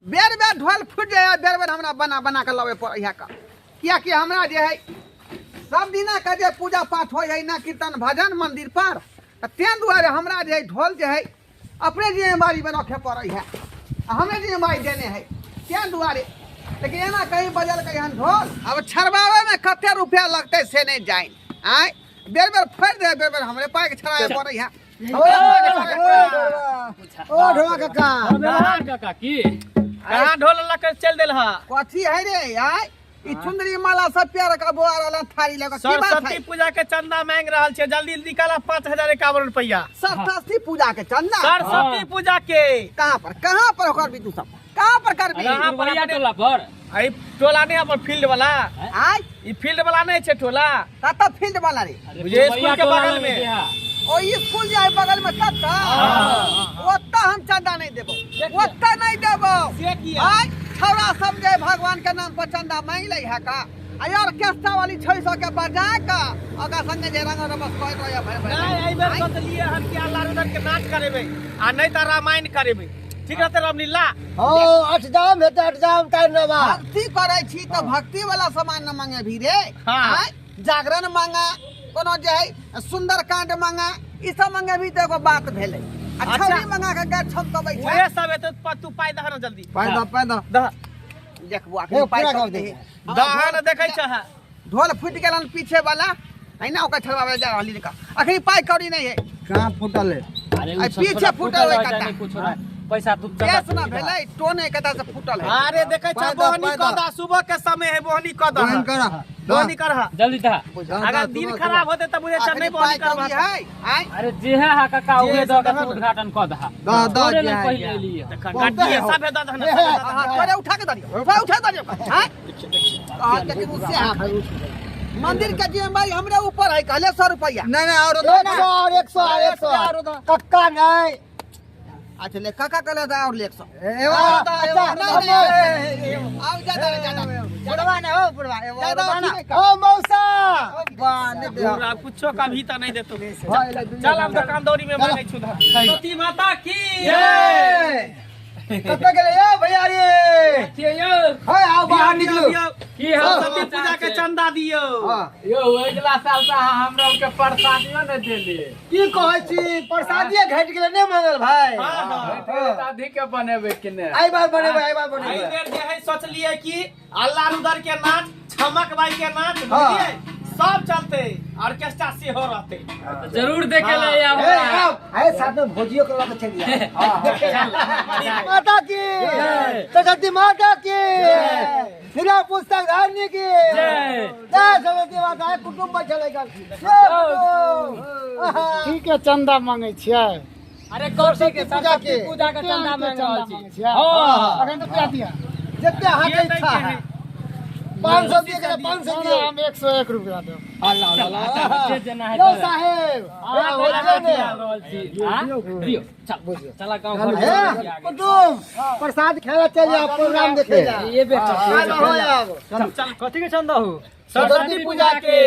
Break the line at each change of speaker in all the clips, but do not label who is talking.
बेर बेर ढोल फुटि जाइए, बेर बेर हमरा बना बना कऽ लबै पड़ैए कऽ, किएकि हमरा जे है सब दिनाके जे पूजा पाठ होइ है ना, कीर्तन भजन मंदिर पर, तऽ ताहि दुआरे हमरा जे है ढोल जे है अपने जिम्मेवारीमे रखे पड़ै है, आ हमरे जिम्मेवारी देने है ताहि दुआरे। लेकिन एना कहीं बजलकै हन ढोल, आब छड़बाबैमे कते रुपया लगतै से नहि जानि। आँय, बेर बेर फोड़ि दे, बेर बेर हमरे पाइके छड़ाबे पड़ै है।
ओ ढोआ काका,
काका की कहाँ ढोल लऽ के चल देल हा?
कथी है रे आय? ई चुंदरी माला सब प्यार का बोआ रहल थारी लगा, की बात है?
सरस्वती पूजा के चंदा मांग रहल छै, जल्दी निकाला 5051 रुपया।
सरस्वती पूजा के चंदा?
सरस्वती पूजा के।
कहाँ पर, कहाँ पर ओकर भी तू सब कहाँ पर करबी?
कहाँ पर?
अपने-
टोला पर। आई टोला नहीं, अपन फील्ड वाला।
आय,
ई फील्ड वाला नहीं छै टोला।
कतऽ फील्ड वाला रे?
बुझे स्कूल के बगल में।
ओ स्कूल जे है बगल में, तत ओतऽ हम चंदा नहीं देबो, ओतऽ नहीं देबो।
से किया?
आय, छौड़ा सब जे भगवान के नाम पर चंदा मांगि लै है का, आ ऑर्केस्ट्रा वाली 600 के बजा का ओकरा संगे जे रंग रमस कर रहे भर भर।
नहीं, एहि बेर सोचलिए हन कि अल्लाह रुदन के नाच करेबै आ नहीं तऽ रामायण करेबै। ठीक रहतै रामलीला?
हाँ, अठ जाम हेतै, अठ जाम तार नवा।
भक्ति करै छी तऽ भक्ति वाला सामान न मांगे भी रे।
हाँ।
आय, जागरण मांगा, कोनो जे है सुंदर कांड मांगा, ई सब मांगे भी तऽ एगो बात भेलै। आ
अच्छा।
छौड़ी मंगा के गाछ छमकबै छै।
उहे सब हेतै, तू पाइ दह न जल्दी।
पाइ दह, पाइ दह।
दह।
देखबो अखन
हे,
पाइ
पूरा
सब
गाँव
देही।
देखै।
दह न, देखै छह।
ढोल फूटि गेलन पीछे वाला है ना, ओकर छड़बाबै जा रहली का। अखनी पाइ कौड़ी नहीं है।
कहाँ फूटल है?
अरे
आ
उ सब
पीछे
थोड़ा
फूटल है
रहै छै,
कत्ता।
नहीं कुछो नहीं। पैसा तू चंदा
केस ना
दे।
भेलै, टोने कता से फूटल है।
अरे देखै छ,
पाइ दह,
बोहनी
पाइ
कऽ
दह।
दह, सुबह के समय है, बोहनी कऽ दह।
बोहनी करह।
बोहनी करह।
जल्दी दह।
अगर दिन खराब होते तऽ बुझै छ
अखनी
नहीं
पाइ
बोहनी
कौड़ी
करबा।
है। आय,
अरे जे है हा काका,
जे
उहे
है
दह
से
के
दह
तू
न।
उद्घाटन कऽ दह।
दह, दह,
तोरे
जे
लग
है,
पहिले
जे है।
एलियै।
तखन
बहुते
गड्डी
है हो।
सब दह न,
हे,
सब
हे,
दह न।
हाँ, तोरे उठा के दरियो, तोरे उठा दरियो। आय, कहल के गुस्से है। मंदिर के जिम्मेवारी हमरे ऊपर है, कहले 100 रुपया।
नहीं नहीं, और 100, और 100, और 100 कक्का नहीं।
अच्छा ले काका कहले था और ले 100।
एवा, अच्छा,
नहीं, नहीं, आओ ज्यादा नहीं, ज्यादा नहीं।
बुढ़वा ना हो, बुढ़वा, एवा,
ज्यादा
बुढ़वा ना।
नहीं का।
ओ मौसा, बाने दे।
पूरा कुछो कभी तो नहीं देतो। चल अब दुकान दौरी में मांगे छु धर। सरस्वती माता की
जय। कतऽ गेलै यौ भैया रे?
के यौ?
हे, आओ बाहर निकलू।
की हाल
सरस्वती पूजा के चंदा दियौ।
हाँ।
यौ, अगिला साल तऽ अहाँ हमरा के प्रसादियो नहि देलियै।
की कहै छी, प्रसादिये घटि गेलै नहि मंगल भाई।
हाँ, हाँ।
अधिक के बनेबै कि नहि?
एहि बार बनेबै, एहि बार
एहि
बनेबै।
बेर जे है सोचलिए कि अल्लाह रुदर के नाच, छमक बाई के नाच,
हाँ।
बुझलिए सब चलते, ऑर्केस्ट्रा सेहो रहते।
जरूर देखे ले आब।
हे, आउ, आए साथ में भोजियो के लऽ के चलि आउ। माता की
जय।
सरस्वती माता की, नीला पुस्तक धारणी की
जय।
जय सरस्वती माता। आइ कुटुम्ब बैठल है गल। जय कुटुम्ब। आहा।
ठीक है, चंदा मांगे छियै?
अरे कौन के?
पूजा के।
सरस्वती पूजा के चंदा मांग रहल
मांगे
छी।
छियै?
हाँ।
अखन रुपया दिया।
जते अहाँके
जे दै
इच्छा
के
है।
है।
500 दिए गेलै, 500
ना,
दियौ।
हम 101 रुपया देब।
अल्लाह, अल्लाह, अल्लाह।
जे जेना है
यौ
तेना।
साहेब,
अहाँ
हे,
कोना
होइते ने।
दिया रहल छी? हाँ? दियौ, चल, चला गाँव घर।
हे, कुटुम्ब, प्रसाद खाए चल जाओ, प्रोग्राम देखे जा।
ये बेटा
हाँ, हो आब।
चल।
कथी के चंदा हो?
सरस्वती पूजा के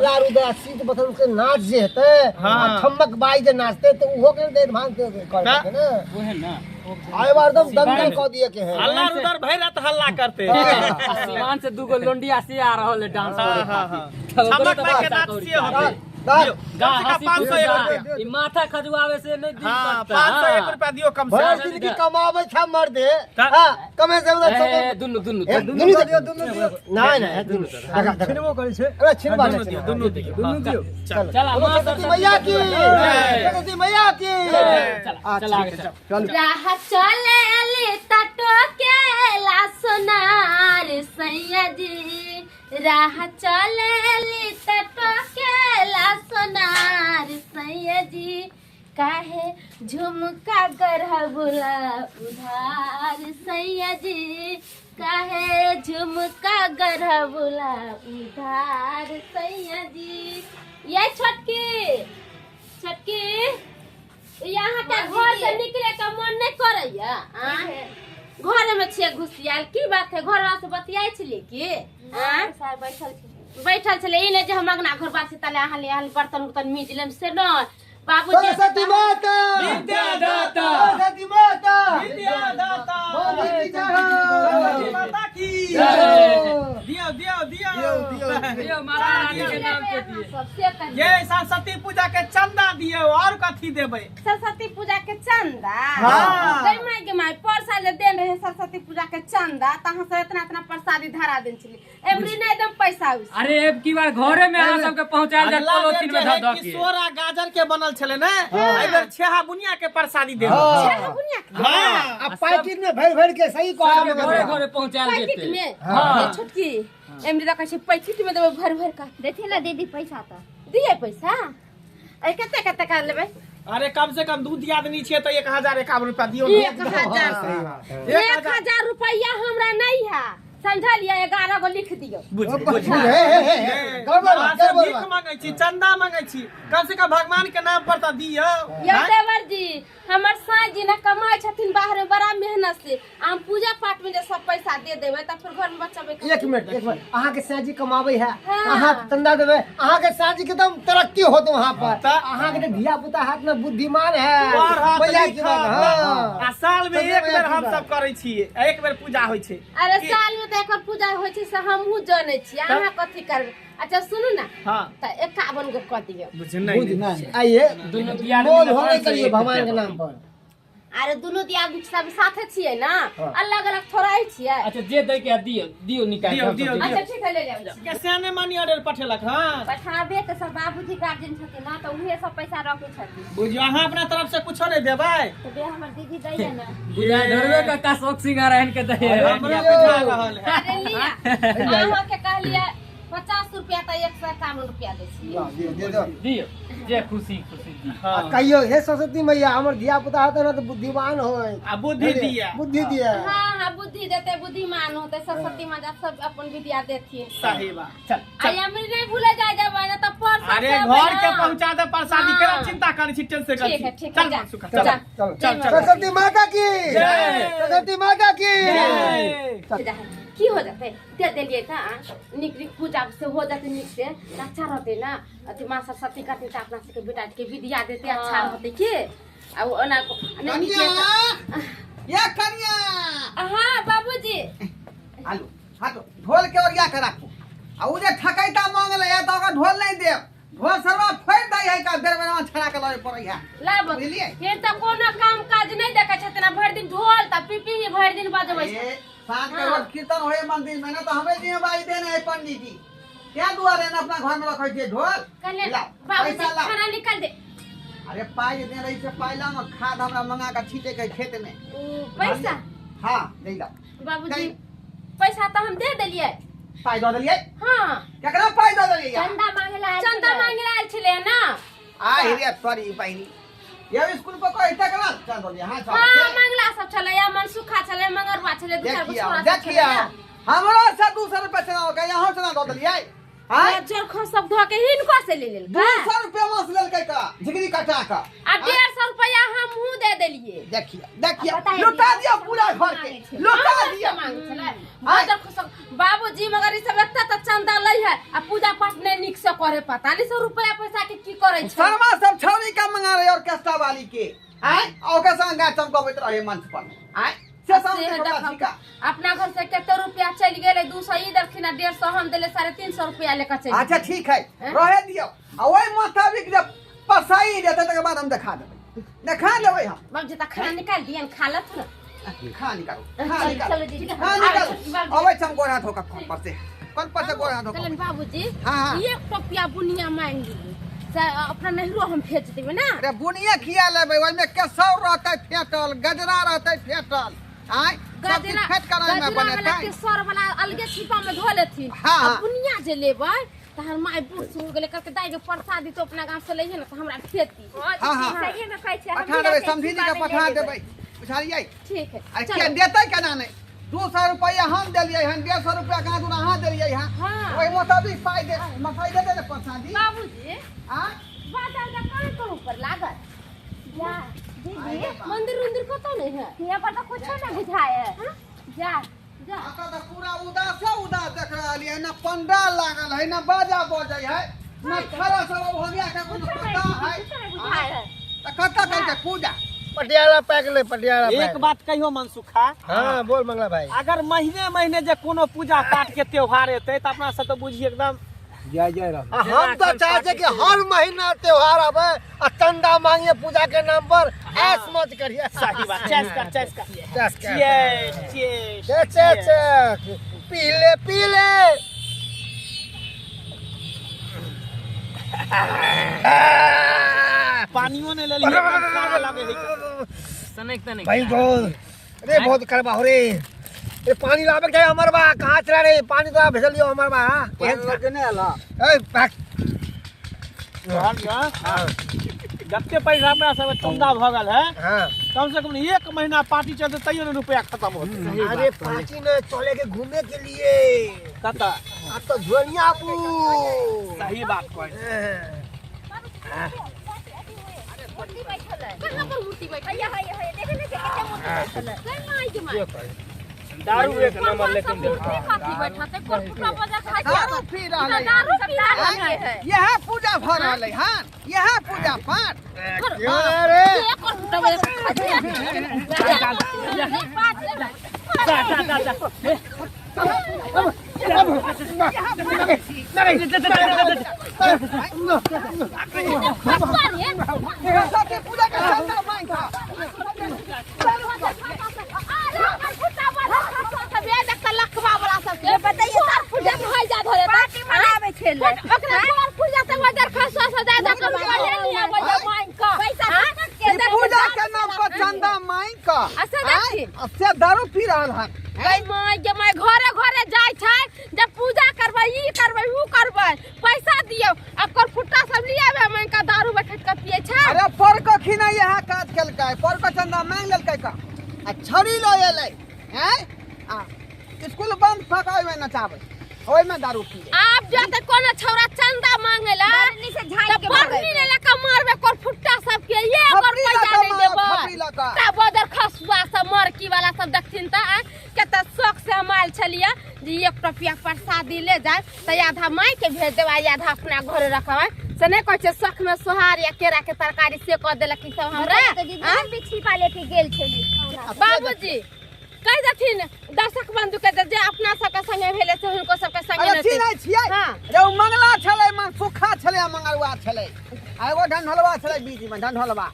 लारू दा सीत बथल के नाच जे हेतै,
हाँ।
आ ठमक बाई जे नाचते तऽ उहो के देख भान के कर ने।
ओहे ना।
आइ बार एकदम दंगल कऽ दिए के है।
अल्लाह रुदर भरि रात हल्ला करते।
आ सिवान से दूगो लोंडिया से आ रहल है डांस करे
हाँ,
खातिर।
हाँ।
तऽ ओकरो
छमक
तऽ
बाई के
पैसा
नाच
कौड़ी
से
चाही।
होतै।
दाल,
दियौ,
गा
कम से कम
हंसी
501
खुशी
रुपया।
ई माथा खजुआवे से नहीं दिन
हाँ,
कटता।
501 रुपया दियौ कम से
भरि
कम।
दिन की कमाबै छै मर्दे।
तऽ-
हाँ, कमे से कम
ए, दुनू दुनू
ए,
दुनू
दुनू दियौ, दुनू दियौ। नहीं नहीं, दुनू देखा देखा,
छिनबो करै छै।
अरे छिनबा
दुनू
नहि
दियौ,
छिनबा।
दुनू दियौ।
दुनू दियौ।
चल।
चला
बोलो
माँ
सरस्वती मैया की,
जय।
सरस्वती मैया की।
चला चला आगे चल।
चलू।
राह चले अली तटो केला सोनार सैया जी, राह चले अली तटो केला सोनार सैया जी, काहे झुमका गढ़बुला उधार सैया जी, काहे झुमका गढ़बुला उधार सैया जी। ये छोटकी, छोटकी, यहाँ के घर से निकले के मन नहीं करैया। घर में छियै घुसियाल, की बात है? घर से बतियाइ छलियै की? आँ?
बैठल छी।
बैठल छलै। ई नहि जे हम अंगना घर बात तले अहाँ ले अहाँ बर्तन उर्तन मीज लेम से नहि। बाबूजी
सरस्वती माता,
विद्यादाता,
सरस्वती माता,
विद्यादाता,
मोदी की जय हो।
सरस्वती माता की
जय।
दियो दियो दियो
दियो, दियो।
दियो माता रानी के नाम पे दिए।
सबसे कहिए
ये सरस्वती पूजा के चंदा दियो और कथी देबै?
सरस्वती पूजा के चंदा?
हाँ।
गई माई के माई, पर साल जे देन रहे सरस्वती पूजा के चंदा त अहाँ सब इतना इतना प्रसादी धरा देन छली, एमरी नहीं एकदम पैसा उस।
अरे अब की बार घरे में अहाँ सबके पहुंचायल जात
अगला
पॉलिथीन
बेर
में
जे है
धऽ धऽ के।
किशोर आ गाजर के बनल छले ने, एहि बेर छेहा बुनिया के प्रसादी देबै।
छह बुनिया के?
हाँ।
आ पैकेट में भर भर के सही कहा।
सबके घरे घरे पहुंचायल
पैकेट
जेतै।
में?
हाँ।
ये छोटकी एमरी त कहै छै पैकेट में देबै भर भर का।
देथिन ना दीदी पैसा तऽ।
दिए पैसा? अरे कते कते का लेबै?
अरे कम से कम दू दियादनी छियै तऽ 1051 रुपया दियौ ने।
1000, 1000 रुपया हमरा नहीं है, समझलिए? 11 गो लिख दियो।
बुझ
बुझ,
बुझ।
हे, हे, हे, हे, गड़बड़ बा,
अहाँ सब
गड़बड़
भीख
बा।
मांगै छी, चंदा मांगै छी, कम से कम भगवान के नाम पर तऽ दियौ।
यौ देवर जी, हमर साई जी ने कमाइ छथिन बाहर में बड़ा मेहनत से, आ हम पूजा पाठ में जे सब पैसा दे देबै तऽ फिर घर में बचबै कथी?
एक मिनट, एक मिनट, अहाँ के साजी कमाबै है,
हाँ।
अहाँ चंदा देबै, अहाँ के साजी के एकदम तरक्की होत वहाँ पर।
तऽ-
अहाँ के धिया पुता हाथ में बुद्धिमान है,
पढ़त,
भैया की
लिखत।
बात, हाँ।
आ साल में
चंदा
एक
भैया
बेर
की
हम
बात।
सब करै छियै, एक बेर पूजा होइ छै।
अरे साल में तऽ एकर पूजा होइ छै से हमहूँ जनै छी, अहाँ कथी करबै? अच्छा सुनू ना,
हाँ।
तऽ 51 गो कऽ दियौ।
बुझ नहीं।
बुझ नहीं आइए,
दुनू दियादनी
मोल
में
हो नहीं
500
करिए
एक
भगवान के
रुपया।
नाम पर।
अरे दुनू दियादनी सब साथे छियै ना,
हाँ।
अलग अलग थोड़ा ही छियै।
अच्छा जे दै के दियो दियो निकाल
दियौ,
के हम
दियौ,
सब
अच्छा ठीक है, ले लेब।
के सियाने मनी ऑर्डर पठेलक? हाँ
पठाबे तऽ सब बाबूजी गार्जियन छथिन ना, तऽ उहे सब पैसा रखै छथिन।
बुझियौ, अहाँ अपना तरफ से कुछो नहीं देबै?
तऽ बे हमर दीदी दैया ना।
बुझा धरबे कक्का शौक सिंगार आनि के दै।
हमरा बुझा रहल है।
अरे लिया, अहाँ के कहलियै 50 रुपया तऽ 151 रुपया दै छियै।
ला, दियौ, दे दो।
दियो जे खुशी खुशी दियो।
आ कहियो हे सरस्वती मैया, हमर धिया पुता होते ना तऽ बुद्धिमान होय।
आ बुद्धि दिया।
बुद्धि दिया।
हाँ हाँ, बुद्धि देते, बुद्धिमान होते, सरस्वती माता सब अपन विद्या देथिन।
सही बात।
चल।
आ एमरी नहीं भूले जाय जेबै ना तऽ परसा
अरे
से अबै
घर के
ना।
पहुंचा दे प्रसादी,
हाँ।
केना चिंता करै छी, टेंशन करै
ठीक है,
छी?
ठीक है,
चल
जा।
मनसुखा,
जा।
चल
चल
चल चल।
सरस्वती माता की
जय।
सरस्वती माता की
जय।
जा, की हो जाते दे देलियै तऽ नीक नीक पूजा से हो जाते, नीक से तऽ अच्छा रहते ना। अथी माँ सरस्वती कहथिन तऽ अपना सबके बेटा के विद्या देते, अच्छा रहते की। आ ओना नहि नीक
कनिया,
छै
ये कनिया।
हाँ बाबूजी।
आलू हाथो ढोल के ओरिया के राखू, आ उ जे ठकैता मांगले है तऽ ओकरा ढोल नहीं देब, ढोल सरवा फोड़ि दै है का बेर बेर छड़ा के लड़े पड़ै है।
लाब
बुझलियै?
हे तऽ कोनो काम काज नहि देखै छथिन, आ भरि दिन ढोल तऽ पीपी भरि दिन बजबै
ए,
छै।
साँझ के
हाँ।
रोज कीर्तन होए मंदिर में ना, तऽ हमरे जिम्मेवारी देने है पंडित जी, क्या दुआरे ने अपना घर में रखै छियै ढोल।
कहले
लाओ,
बाबूजी
पैसा लाओ।
खाना निकाल दे।
अरे पाइ दे रही से पाइ लाओ ना, खाद हमरा मंगा के छीटे के खेत में।
उ पैसा?
हाँ दे लाओ।
बाबूजी
नहीं।
पैसा तऽ हम दे देलियै।
पाइ दऽ देलियै?
हाँ।
केकरा पाइ दऽ देलियै?
चंदा मांगे ला आयल
चंदा
छलै।
मांगे आयल छलै ना।
आ रे तोरी बहिनी, ये स्कूल पर कोई तकरा चल दलियै? हाँ चल।
हाँ मंगला सब छलै, या मनसुखा छलै, मंगरवा छलै, दू चारि गो
देखियौ,
छोरा सब छलै
देखियौ,
ना।
हमरो से 200 रुपया चना के यहाँ चना दऽ देलियै?
आ चरखो सब धो के हिनको से ले लेलकै।
200 रुपया मास लेलकै का झिगरी कटा का।
आ 150 रुपया हमहूँ दे देलियै।
देखियौ देखियौ,
पता है
लुटा
कि
दियौ पूरा घर के, लुटा दियौ।
मांगे छलै चरखो सब बाबूजी, मगर ई सब एते तऽ चंदा लै है आ पूजा पाठ नहि नीक से करे, पता नहीं सब रुपया पैसा के की करै छै।
शर्मा सब छौरी के मंगा रहे ऑर्केस्ट्रा वाली के, आय आ ओकर संग गाय चमकबैत रहे मंच पर, आय से सब
से
देखला
देखब,
छिका।
अपना घर से कते रुपया चलि गेलै, 200 ई देलखिन आ 150 हम देले, 350 रुपया लेके चलि।
अच्छा ठीक है,
हैं?
रहे दियौ, आ ओहि मोताबिक जब पसाई जेतै तकर बाद हम देखा देबै, देखा देबै हम।
बाबूजी तऽ खाना निकालि दियनि, खा लथुन।
खा निकालू, खा
चलू,
निकालू,
चलू दीदी।
खा निकालू।
बाबूजी।
अबै छी हम गोड़ हाथ धो कऽ कल पर से, कल पर से गोड़ हाथ धो कऽ।
कहलनि बाबूजी,
हाँ, हाँ।
एक टोपिया बुनिया मांगि लियै से अपना नैहरो हम भेज देबै ना।
अरे बुनिया खिया लेबै, ओहिमे केसौर रहतै फेटल, गजरा रहतै फेटल, आय सब चीज
गजरा
फेट कर ओहिमे
गजरा वाला
बनेतै।
केसर वाला अलगे छिपा में धो लेथिन।
हाँ,
आ
हाँ।
बुनिया जे लेबै तहन माय बूढ़ शुरू गेलै, कहलकै दाइ के प्रसादी तो अपना गाँव से लैहे ना तऽ हमरा भेज दी।
हाँ,
हाँ, हाँ।
सही में कहै छियै, हम
पठा
भी
देबै,
रखै
समधी जी के
छिपा में
पठा
ले लेबै।
देबै, बुझलियै?
ठीक है।
अरे
चलो।
के देतै केना नहि? 200 रुपया हम देलियै हन, 150 रुपया कहाँ दूर अहाँ देलियै हन।
हाँ।
ओहि मोताबिक पाइ दे, मसाई देतै ने प्रसादी।
बाबूजी
आँ?
बाजार का कहाँ कहूँ पर लागल
जा दीदी,
मंदिर उंदिर कतौ नहीं है?
हियाँ पर तऽ कुछो नहि बुझाय है। जा जा।
एतऽ तऽ पूरा उदासे उदास देख रहलियै, ना पंडाल लागल है, ना बाजा बजै है। ना खरा सब हो गया का कोनो पता है त कत करके पूजा
पटियाला पैक ले पटियाला पैक।
एक बात कहियो मनसुखा।
हां बोल मंगला भाई।
अगर महीने महीने जे कोनो पूजा पाठ के त्योहार एते त अपना सब तो बुझी एकदम
जय जय राम।
हम तो चाहते कि हर महीना त्योहार आवे और चंदा मांगिए पूजा के नाम पर, ऐश मत करिए।
सही बात। चेस कर चेस कर
चेस कर
चेस
चेस चेस पीले पीले।
पानियों ने ले लिया लगे है
तनिक तनिक
भाई बहुत अरे बहुत करबा हो रे। ए पानी लावे के हमर बा कहां चला रे पानी तो भेजलियो हमर बा।
पानी लगे ने आला
ए पैक
हां जत्ते पैसा हमरा सब चंदा भ गेल है।
हां
कम से कम एक महीना पार्टी चलते तैयो ने रुपया खत्म होते।
अरे पार्टी ने चले के घूमे के लिए
कता
अब तो झोलियापुर।
सही बात कहै।
मूर्ति बैठल है कहां पर मूर्ति बैठल है? हैया हैया देखे ने केते मूर्ति बैठल है। गई माई के माई
दारू एक नंबर लेकिन
कथी बैठते कोरकुटा बजा खाइ
दारू पी रहल है।
दारू पी रहल है।
यह पूजा भ रहल है। हां यह पूजा पाठ।
अरे
कोरकुटा बजा
जा जा जा
पूजा के चंदा मांग पूजा के नाम पर चंदा मांग का से दारू पी रहल है।
माय घरे घरे जाय छै जब पूजा करबै ई करबै ऊ करबै पैसा दियौ अब करफुट्टा सब लियाबे मांग का दारू बैठक के पिए छै।
अरे पर कखी नहीं यहाँ काज केलकै पर के चंदा मांग लेलकै का आ छड़ी ल एलै हैं आ स्कूल बंद फकाय में नचाबै ओइ में दारू पी।
आप जाते कोनो छौरा चंदा मांगेला
से झाइ के
बरनी ले लका मारबे करफुट्टा सब के ये अगर पैसा नहीं देबै ता बदर खसुआ सब मरकी वाला सब देखथिन त केते शौक से हम आयल छलियै जे एक रुपया प्रसादी ले जाय त आधा माय के भेज देबै आधा अपना घरे रखबै से नहीं कहै छै शौक में सोहार या केरा के तरकारी से कह देलक ई सब हमरा।
दीदी हम भी छिपा लेके गेल छली।
बाबूजी कह देथिन दर्शक बंधु के जे अपना सबके संगे भेले से हुनको सबके संगे
अरे चिन्है छियै। रे उ मंगला छलै मन सुखा छलै आ मंगलवा छलै आ एगो ढंढलवा छलै बीच में ढंढलवा।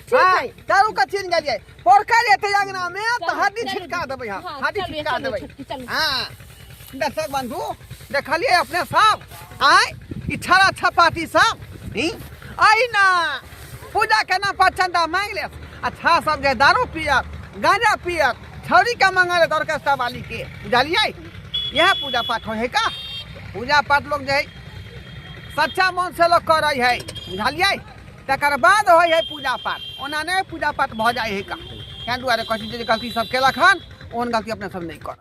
ठीक है
दारू के चिन्ह गेलियै पोरका जेतै अंगना में त हड्डी छिटका देबै। हां हड्डी छिटका देबै। हां दर्शक बंधु देखलियै अपने सब आय ई छड़ा छपाटी सब ई आई ना पूजा के नाम पर चंदा मांग ले अच्छा सब जे दारू पियत गांजा पियत छौरी के मंगल ऑर्केस्ट्रा वाली के बुझलियै। यह पूजा पाठ हो है का पूजा पाठ लोग जे सच्चा मन से लोग करे है बुझलियै। तकर बाद हो है पूजा पाठ ओना नहीं पूजा पाठ भ जाए है का। तें दुआरे कहै छी जे गलती सब केलक हन ओहन गलती अपने सब नहीं कर।